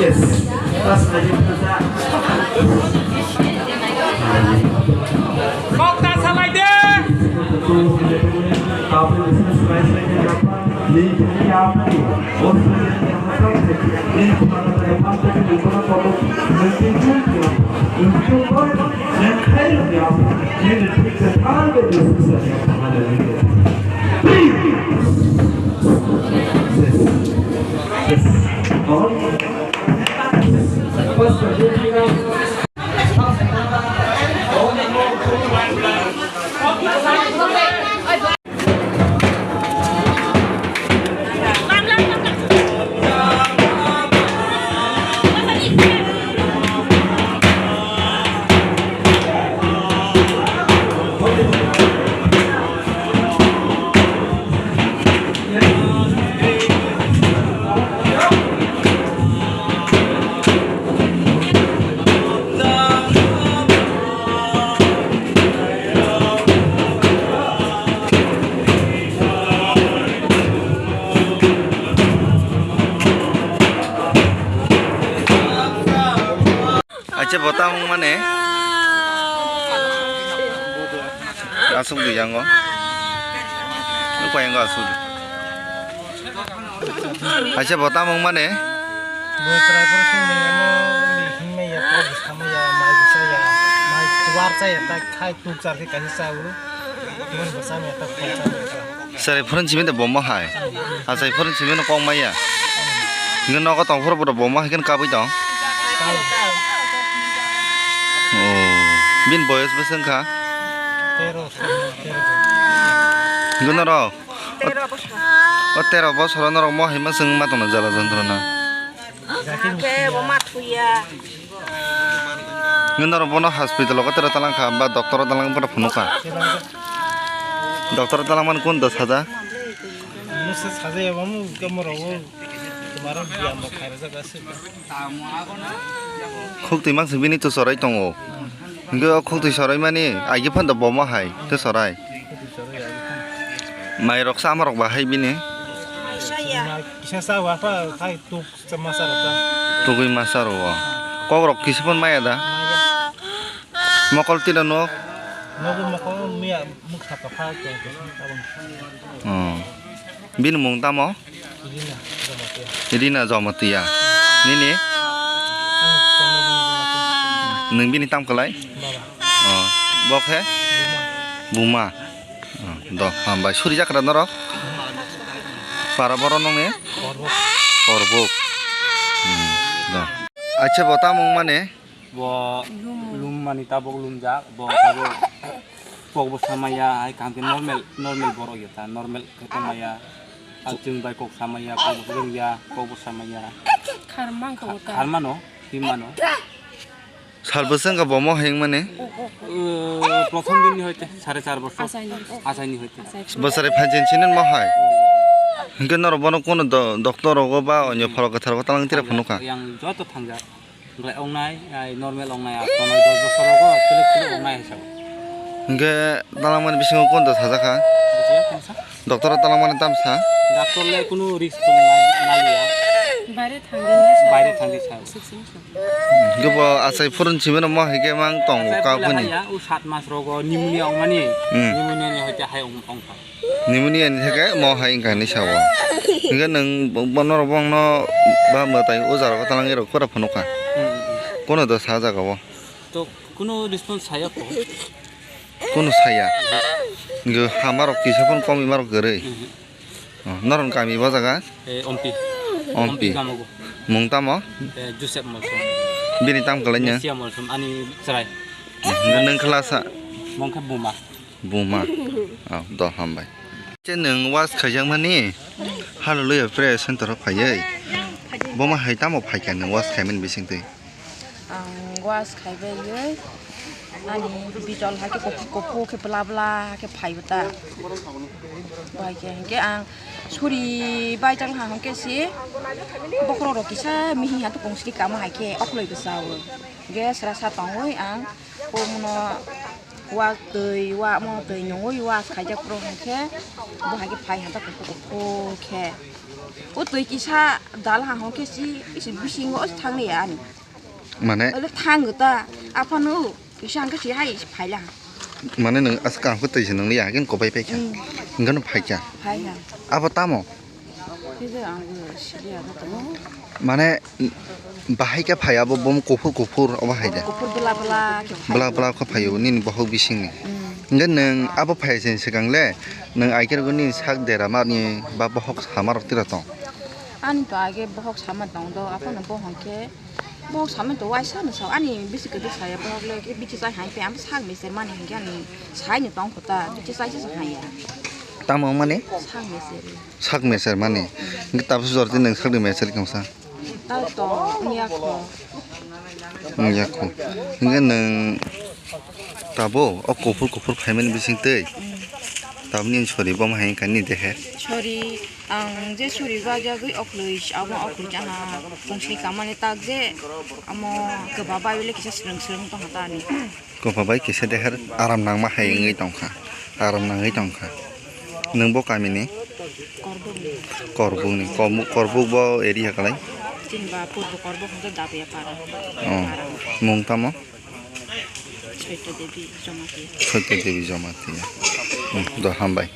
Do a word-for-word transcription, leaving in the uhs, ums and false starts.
Yes. Pas lagi, pas. Kok ta salai de. Acha bo tamo wngmani. Aswk di yango. Nukha yango aswk di. Acha bo tamo wngmani. Bo chwrai phuru songni amo hinmaya, kok bwsa maya, mai bwsa ya, mai kuar cha ya, ta khai tuk char khe kaisa cha o. Mon bwsa maya, ta khai cha ya. Chwrai phuru simi de bomo hai. Achai phuru simi no kok maya. Ngi nogo tong phuru bo bomo hai khe kabui tong. Oh. Bin boyos bwswng kha. Tero, tero. Ngi norok. Tero bosor. O tero bosor norok mo hai ma swng ma tongna jala jontrona. Hake bo ma thuya. Ngi norok bono hospital o kotoro talang kha ba doctor o talang bono phunuk kha. Doctor o talang man kun do saja. Musa saja ya bamu kamoro o. Tumaro biya mo khaira jaga se. Khuk twi mang sing bini to sorai tongo. Hingke o khuk twi sorai mani aigi phano bo ma hai to sorai. Mai rok sa ama rok ba hai bini. Kisa sa wa pha khai tuk. Tugui masa rwo. Kokrok kisipun maya da? Mokol tino nok? Nogo mokol miya mukha kapha. Oh. Bini mung tamo? Rina Jamatia. Nini? Nwng bini tam kwlai? Oh. Bo khe? Buma. Oh, do, hambai. Suri jakra norok? Para boro nongni? Korbuk. Hmm, do. Acha, bo tamo wngmani? Bo lum mani tabok lumjak, bo tabok kok bo samaya, hai kaham khe normal, normal borok ya ta, normal khe tongmaya. Chwng bai kok samaya, kok bo rwngya, kok bo samaya. Kharmang kok ta. Kharmano, twi mano. Sal bwswk wngkha bo mo hai wngmani? Eh, prothom din ni hoite sare char bosor. Achaini. Achaini hoite. Bwsari phaijin sinin mo hai? Hingke norok bono kono do-, doctor rogo ba onyo phorok kwthar rogo talang tira phunukha? Yang joto thangjak. Wngkhe ongnai, ai normal ongnai, asto noi dos bosor rogo, telek telek ongnai hai sabo. Hingke talangmani bisingo kono do sajak kha? Bujiya, khensa? Doctor o talangmani tamsa? Doctor le kunu risk tong na, na liya. Baire thangdi hinwi sa. Baire thangdi sa. Sik sing sa. Hingke bo achai phurun simino mo hai khe mang tongo Achai kau phurun phuni. Haya, u sat mas rogo pneumonia ongmani. Hmm. Pneumonia ni hoite hai ong, ongkha. Pneumonia ni theke mo hai wngkha hinwi sao. Hingke nwng bo, bo norok bongno ba mwtai o jaga o talangwi rok kura phunukha. Hmm, hmm, hmm. Kono do sa jaga o. To kunu response saya ko. Kunu saya. Nge hamarok kisa phone komi marok kwrwi. Mhm. Oh, norok kami bo jaga? Eh, Ompi. Ompi. Ompi Gamogo. Mung tamo? Eh, Joseph Molsom. Bini tam kwlai nya? Mesia Molsom, ani chwrai. Nge nung khla sa? Mong khe Buma. Buma. Oh, do hambai. Che nung was khaijak mani? Hallelujah prayer center o phaiwi. Boma hai tamo phaikha nung was khaimani bisingtwi? Ang was khaibai ye, ani bitol hai khe kophu kophu khe bla bla hai khe phaibo ta. Bai khe hinkhe ang suri bai chang ha hinkhe si bokhorok rok kisa mihi ha tukung sri kama hai khe okloi bwsa o. Hinkhe sra sa tongwi ang omono wa twi wa mo twi nungwi was khaijak phuru hinkhe bo hai khe phai ha ta kophu kophu khe. O twi kisa dal ha hon khe si isi bisingo thang ya ani. Mane? Ole thang ta aphano kisa hang khe si hai phaila. Mane nwng as kaham khe twi se nang ya, kin kopai pai kha. Hmm. Ngano phai kha. Phai kha. Abo tamo? Kisa ang sili aga tamo. Mane bahai khe phai abo bom kuphur kuphur obo hai de. Kuphur bla bla khe phai. Bla bla khe phaio nini bohok bisingni. Hmm. Hingke nwng abo phai se swkang le nwng ai khe nini sak dera mani ba bohok sama rok tira tong. Ani to age bohok sama tong do, aphano bohong khe bohok sama to waisa no sao, ani bisi kwdwk saya bohok le khe bithi chai hai phe, ang sak meser mani hinkhe ani sai no tong kho ta, bithi chai se hai ya. Tamo mani? Sak meser. Sak meser mani. Hinkhe tabuk jor din nwng sak di meser khe sa. Ta to wngya kho. Wngya kho. Hinkhe nwng tabo o kuphur kuphur phaimani bising twi. Hmm. Tabuk nini sori bo ma hai kha ni dehe. Sori, ang je suri bajagwi okloi, amo okloi chana pungsni kamani tak je amo kwba bai bile kisa swrwng swrwng tongkha ta ani. Kwba bai kisa deher aram nangma hai wngwi tongkha, aram nangwi tongkha. Nwng bo kamini? Korbukni. Korbukni, Korbuk, Korbuk bo area kalai? Chini ba purbo Korbuk hwnkhe Dabiya para. Oh, mung tamo? Soito Devi Jamatia. Soito Devi Jamatia. Hmm, do hambai.